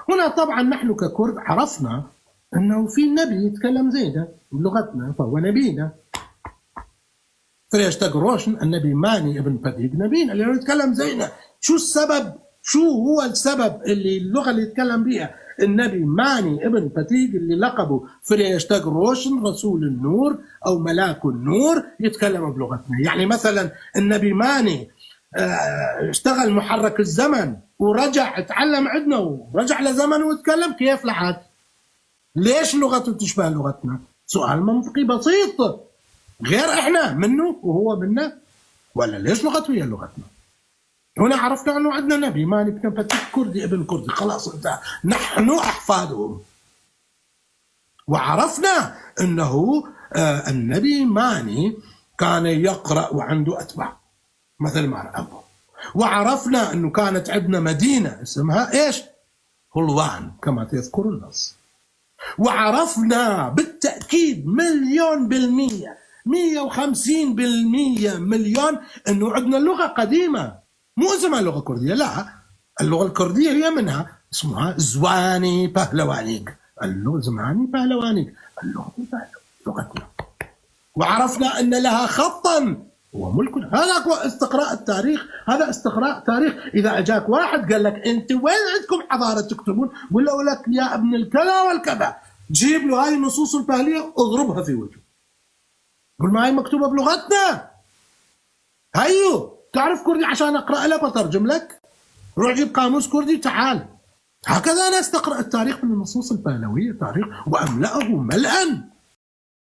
هنا طبعا نحن ككرد عرفنا أنه في نبي يتكلم زينا بلغتنا، فهو نبينا. فريشتاق روشن النبي ماني ابن بديق نبينا لأنه يتكلم زينا. شو السبب؟ شو هو السبب اللي اللغة اللي يتكلم بها النبي ماني ابن فتيق اللي لقبه فريشتاق روشن رسول النور أو ملاك النور يتكلم بلغتنا؟ يعني مثلا النبي ماني اشتغل محرك الزمن ورجع اتعلم عندنا ورجع لزمن وتكلم، كيف لحد؟ ليش لغته تشبه لغتنا؟ سؤال منطقي بسيط. غير احنا منه وهو منا، ولا ليش لغته هي لغتنا؟ هنا عرفنا انه عندنا نبي ماني بن فتيق كردي ابن كردي، خلاص انتهى، نحن احفادهم. وعرفنا انه النبي ماني كان يقرأ وعنده اتباع مثل ما أبو. وعرفنا انه كانت عندنا مدينة اسمها ايش؟ هلوان كما تذكر النص. وعرفنا بالتأكيد 1,000,000%، 150% مليون انه عندنا لغة قديمة، مو اسمها لغة كردية، لا، اللغة الكردية هي منها اسمها زواني بهلوانيك، اللغة زماني بهلوانيك، اللغة لغتنا. وعرفنا ان لها خطا هو ملكنا. هذا هو استقراء التاريخ، هذا استقراء تاريخ. اذا اجاك واحد قال لك انت وين عندكم حضارة تكتبون، ولا لك يا ابن الكذا والكذا، جيب له هاي النصوص البهليه اضربها في وجهه، قول ما هي مكتوبة بلغتنا. هيو تعرف كردي عشان اقرا لك واترجم لك؟ روح جيب قاموس كردي تعال. هكذا انا استقرا التاريخ من النصوص البهلويه، تاريخ واملاه ملأ.